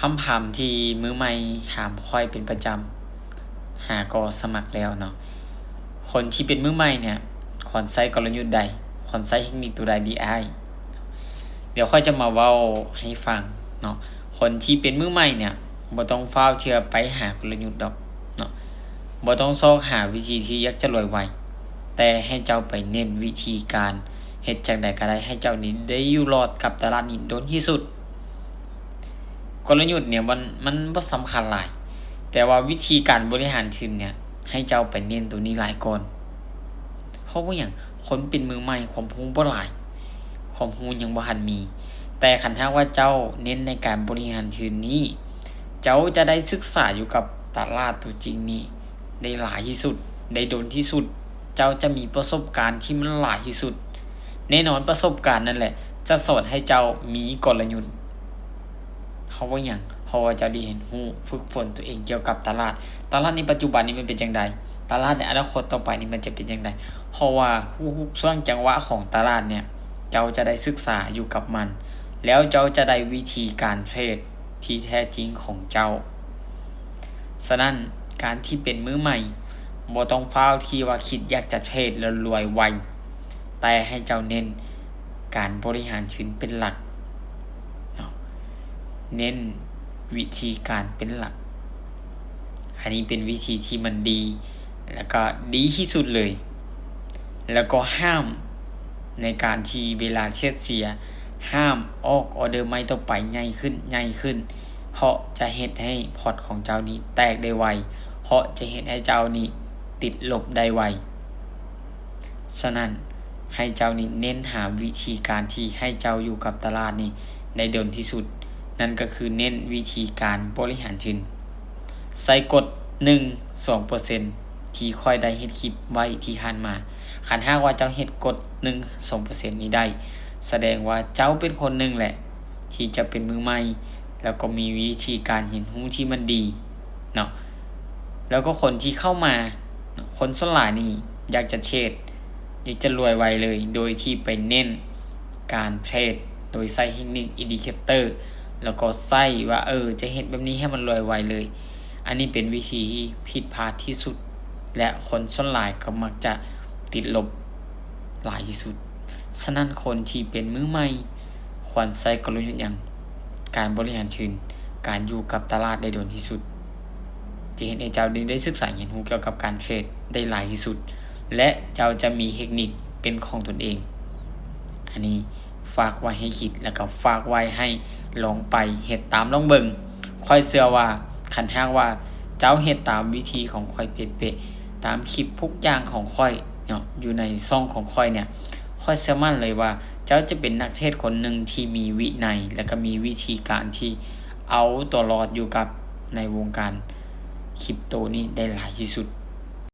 ຄຳຖາມທີ່ມືໃໝ່ຖາມຂ້ອຍເປັນປະຈຳ ຫາກໍສະໝັກແລ້ວເນາະ. ຄົນທີ່ເປັນມືໃໝ່ເນ່ຍ ຄວນໃຊ້ກົນລະຍຸດໃດ? ຄວນໃຊ້ເທັກນິກຕົວໃດດີອ້າຍ? ດຽວຂ້ອຍຈະມາເວົ້າໃຫ້ຟັງເນາະ. ຄົນທີ່ເປັນມືໃໝ່ເນ່ຍ ບໍ່ຕ້ອງຟ້າວເທື່ອໄປຫາກົນລະຍຸດດອກເນາະ. ບໍ່ຕ້ອງຊອກຫາວິທີທີ່ຢາກຈະລວຍໄວ, ແຕ່ໃຫ້ເຈົ້າໄປເນັ້ນວິທີການເຮັດຈັ່ງໃດກໍໄດ້ ໃຫ້ເຈົ້ານີ້ໄດ້ຢູ່ລອດກັບຕະຫຼາດນີ້ດົນທີ່ສຸດ. ກົນລະຍຸດເນ່ຍ ມັນ ມັນບໍ່ສຳຄັນຫຼາຍ, ແຕ່ວ່າວິທີການບໍລິຫານທຶນເນ່ຍ ໃຫ້ເຈົ້າໄປເນັ້ນໂຕນີ້ຫຼາຍກ່ອນ. ເພາະວ່າຫຍັງ? ຄົນເປັນມືໃໝ່ ຄວາມຮູ້ບໍ່ຫຼາຍ, ຄວາມຮູ້ຍັງບໍ່ທັນມີ. ແຕ່ຄັນຫາກວ່າເຈົ້າເນັ້ນໃນການບໍລິຫານທຶນນີ້, ເຈົ້າຈະໄດ້ສຶກສາຢູ່ກັບຕະຫຼາດຕົວຈິງນີ້ໄດ້ຫຼາຍທີ່ສຸດ, ໄດ້ດົນທີ່ສຸດ. ເຈົ້າຈະມີປະສົບການທີ່ມັນຫຼາຍທີ່ສຸດ. ແນ່ນອນ, ປະສົບການນັ້ນແຫຼະ ຈະສອນໃຫ້ເຈົ້າມີກົນລະຍຸດ. ເພາະວ່າຫຍັງ? ເພາະວ່າເຈົ້າໄດ້ຮຽນຮູ້ຝຶກຝົນຕົວເອງກ່ຽວກັບຕະຫຼາດ. ຕະຫຼາດໃນປັດຈຸບັນນີ້ມັນເປັນຈັ່ງໃດ? ຕະຫຼາດໃນອະນາຄົດຕໍ່ໄປນີ້ມັນຈະເປັນຈັ່ງໃດ? ເພາະວ່າທຸກໆຊ່ວງຈັງຫວະຂອງຕະຫຼາດເນ່ຍ ເຈົ້າຈະໄດ້ສຶກສາຢູ່ກັບມັນ, ແລ້ວເຈົ້າຈະໄດ້ວິທີການເທຣດທີ່ແທ້ຈິງຂອງເຈົ້າ. ສະນັ້ນ, ການທີ່ເປັນມືໃໝ່ ບໍ່ຕ້ອງຟ້າວທີ່ວ່າຄິດຢາກຈະເທຣດແລ້ວລວຍໄວ, ແຕ່ໃຫ້ເຈົ້າເນັ້ນການບໍລິຫານທຶນເປັນຫຼັກເນາະ, ເນັ້ນວິທີການເປັນຫຼັກ. ອັນນີ້ເປັນວິທີທີ່ມັນດີ ແລ້ວກໍດີທີ່ສຸດເລີຍ. ແລ້ວກໍຫ້າມໃນການທີ່ເວລາເທຣດເສຍ, ຫ້າມອອກອອເດີໃໝ່ຕໍ່ໄປໃຫຍ່ຂຶ້ນ, ໃຫຍ່ຂຶ້ນ, ເພາະຈະເຮັດໃຫ້ພອດຂອງເຈົ້ານີ້ແຕກໄດ້ໄວ, ເພາະຈະເຮັດໃຫ້ເຈົ້ານີ້ຕິດລົບໄດ້ໄວ. ສະນັ້ນ, ໃຫ້ເຈົ້ານີ້ເນັ້ນຫາວິທີການທີ່ໃຫ້ເຈົ້າຢູ່ກັບຕະຫຼາດນີ້ໄດ້ດົນທີ່ສຸດ, ນັ້ນກໍຄືເນັ້ນວິທີການບໍລິຫານທຶນ. ໃສ່ກົດໜຶ່ງສອງເປີເຊັນ ທີ່ຂ້ອຍໄດ້ເຮັດຄລິບໄວ້ທີ່ຜ່ານມາ. ຄັນຫາກວ່າເຈົ້າເຮັດກົດໜຶ່ງສອງເປີເຊັນນີ້ໄດ້, ສະແດງວ່າເຈົ້າເປັນຄົນໜຶ່ງແຫຼະ ທີ່ຈະເປັນມືໃໝ່ ແລ້ວກໍມີວິທີການຮຽນຮູ້ທີ່ມັນດີເນາະ. ແລ້ວກໍຄົນທີ່ເຂົ້າມາ, ຄົນສ່ວນຫຼາຍນີ້ຢາກຈະເທຣດ, ຢາກຈະລວຍໄວເລີຍ ໂດຍທີ່ໄປເນັ້ນການເທຣດໂດຍໃຊ້ເທັກນິກອິນດິເຄເຕີ ແລ້ວກໍໃຊ້ວ່າ, ເອີ, ຈະເຮັດແບບນີ້ໃຫ້ມັນລວຍໄວເລີຍ. ອັນນີ້ເປັນວິທີທີ່ຜິດພາດທີ່ສຸດ ແລະ ຄົນສ່ວນຫຼາຍກໍມັກຈະຕິດລົບຫຼາຍທີ່ສຸດ. ສະນັ້ນ, ຄົນທີ່ເປັນມືໃໝ່ ຄວນໃຊ້ກົນລະຍຸດຫຍັງ? ການບໍລິຫານທຶນ, ການຢູ່ກັບຕະຫຼາດໄດ້ດົນທີ່ສຸດ ຈະເຮັດໃຫ້ເຈົ້າໄດ້ສຶກສາຮຽນຮູ້ກ່ຽວກັບການເທຣດໄດ້ຫຼາຍທີ່ສຸດ ແລະ ເຈົ້າຈະມີເທັກນິກເປັນຂອງຕົນເອງ. ອັນນີ້ຝາກໄວ້ໃຫ້ຄິດ ແລ້ວກໍຝາກໄວ້ໃຫ້ລອງໄປເຮັດຕາມລອງເບິ່ງ. ຂ້ອຍເຊື່ອວ່າ ຄັນຫາກວ່າເຈົ້າເຮັດຕາມວິທີຂອງຂ້ອຍເປະໆ, ຕາມຄລິບທຸກຢ່າງຂອງຂ້ອຍເນາະ, ຢູ່ໃນຊ່ອງຂອງຂ້ອຍເນ່ຍ, ຂ້ອຍເຊື່ອໝັ້ນເລີຍວ່າເຈົ້າຈະເປັນນັກເທຣດຄົນໜຶ່ງທີ່ມີວິໄນ ແລະ ກໍມີວິທີການທີ່ເອົາຕົວລອດຢູ່ກັບໃນວົງການຄຣິບໂຕນີ້ໄດ້ຫຼາຍທີ່ສຸດ.